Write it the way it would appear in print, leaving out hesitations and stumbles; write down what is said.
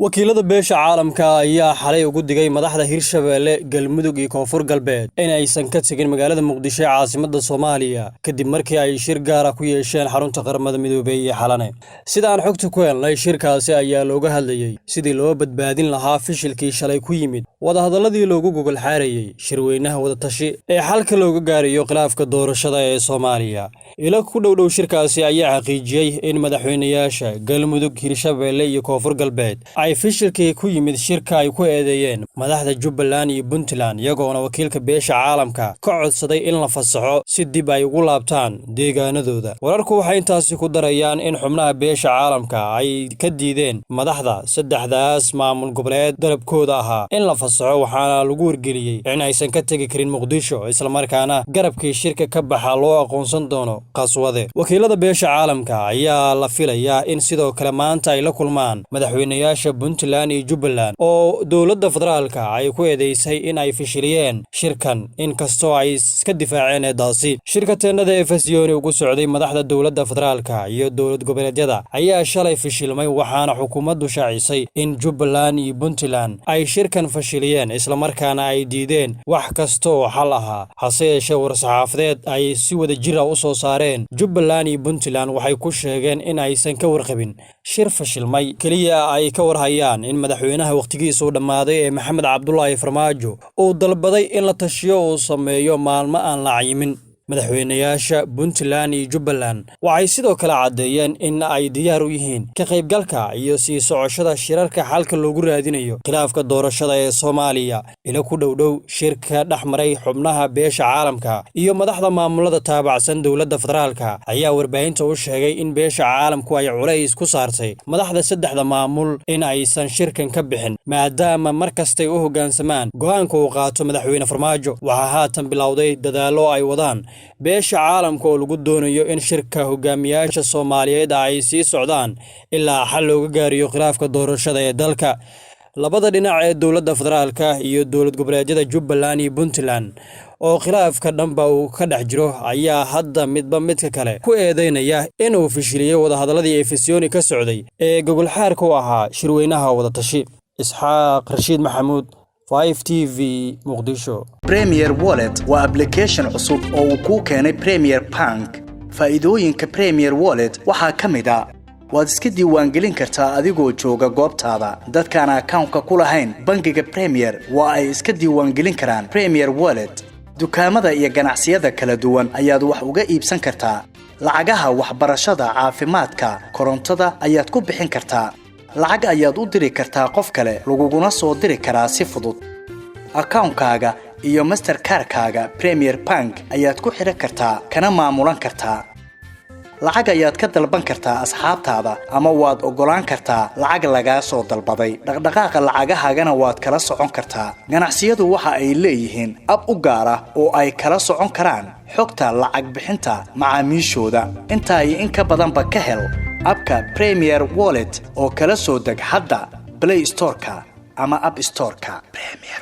Wakiilada beesha caalamka ayaa xalay ugu digay madaxda Hirshabeelle, Galmudug iyo Koonfur Galbeed in aysan ka tegin magaalada Muqdisho ee caasimadda Soomaaliya, kadib markii ay shir gaara ku yeesheen xarunta Qaramada Midoobay iyo Xalane. Sida aan xogta ku helnay, shirkaasi ayaa looga hadlayey sidii loo badbaadin lahaa fishilkii shalay ku yimid wadahadalladii loogu gogol xaarayey shirweynaha wadatashi ee xalka looga gaarayo khilaafka doorashada ee Soomaaliya. Ilo ku dhowdhow shirkaasi ayaa xaqiijiyey in madaxweynayaasha Galmudug, Hirshabeelle iyo Koonfur Galbeed ay fishilkii ku yimid shirka ay ku eedeeyeen madaxda Jubbaland iyo Puntland, iyagoona wakiilka beesha caalamka ka codsaday in la fasaxo si dib ay ugu laabtaan deegaanadooda. Wararku waxay intaasi ku darayaan in xubnaha beesha caalamka ay ka diideen madaxda saddexdaas maamul goboleed dalabkooda ahaa in la fasaxo, waxaana lagu wargeliyey in aysan ka tegi karin Muqdisho, islamarkaana garabkii shirka ka baxa loo aqoonsan doono qaswade. Wakiilada beesha caalamka ayaa la filayaa in sidoo kale maanta ay la kulmaan madaxweynayaasha Puntland iyo Jubbaland, oo dowladda federaalka ay ku eedeysay in ay fashiliyeen shirkan, inkastoo ay iska difaaceen eedaasi. Shirka teennada Efesiyoni ugu socday madaxda dowladda federaalka iyo dowlad goboleedyada ayaa shalay fashilmay, waxaana xukuumaddu shaacisay in Jubbaland iyo Puntland ay shirkan fashiliyeen, islamarkaana ay diideen wax kasta oo xal ahaa. Hase yeeshee, war-saxaafadeed ay si wada jira u soo saareen Jubbaland iyo Puntland waxay ku sheegeen in aysan ka warqabin shir fashilmay, keliya ay ka warhayaan in madaxweynaha wakhtigiisa uu dhammaaday ee Maxamed Cabdulaahi Farmaajo uu dalbaday in la tashiyo uu sameeyo maalmo aan la cayimin. Madaxweynayaasha Puntland iyo Jubbaland waxay sidoo kale caddeeyeen in ay diyaar u yihiin ka qaybgalka iyo sii socoshada shirarka xalka loogu raadinayo khilaafka doorashada ee Soomaaliya. Ilo ku dhowdhow shirka dhex maray xubnaha beesha caalamka iyo madaxda maamulada taabacsan dowladda federaalka ayaa warbaahinta u sheegay in beesha caalamku ay culays ku saartay madaxda saddexda maamul in aysan shirkan ka bixin, maadaama mar kastay u hoggaansamaan go'aanka uu qaato madaxweyne Farmaajo. Waxaa haatan bilowday dadaallo ay wadaan beesha caalamka oo lagu doonayo in shirka hogaamiyaasha Soomaaliyeed ay sii socdaan ilaa xal looga gaariyo khilaafka doorashada ee dalka. Labada dhinac ee dowladda federaalka iyo dowlad goboleedyada Jubbaland iyo Puntland, oo khilaafka dhanba uu ka dhex jiro, ayaa hadda midba midka kale ku eedeynaya inuu fashiliyey wadahadalladii Efesiyoni ka socday ee gogolxaarka u ahaa shirweynaha wadatashi. Isxaaq Rashiid Maxamuud, 5 TV, Muqdisho. Premier Wallet waa application cusub oo uu kuu keenay Premier Bank. Faa'iidooyinka Premier Wallet waxaa ka mid ah: waad iska diiwaangelin kartaa adigoo jooga goobtaada. Dadkaan akawnka ku lahayn bangiga Premier waa ay iska diiwaangelin karaan Premier Wallet. Dukaamada iyo ganacsiyada kala duwan ayaad wax uga iibsan kartaa. Lacagaha waxbarashada, caafimaadka, korontada ayaad ku bixin kartaa. Lacag ayaad u diri kartaa qof kale, laguguna soo diri karaa si fudud. Akawnkaaga iyo Mastercard-kaaga Premier Bank ayaad ku xidhan kartaa, kana maamulan kartaa. Lacag ayaad ka dalban kartaa asxaabtaada, ama waad oggolaan kartaa lacag lagaa soo dalbaday. Dhaqdhaqaaqa lacagahaagana waad kala socon kartaa. Ganacsiyadu waxa ay leeyihiin ab u gaar ah oo ay kala socon karaan xogta lacag bixinta macaamiishooda. Intaa iyo in ka badanba ka hel abka Premier Wallet oo kala soo deg hadda Play Storeka ama App Storeka. Premier.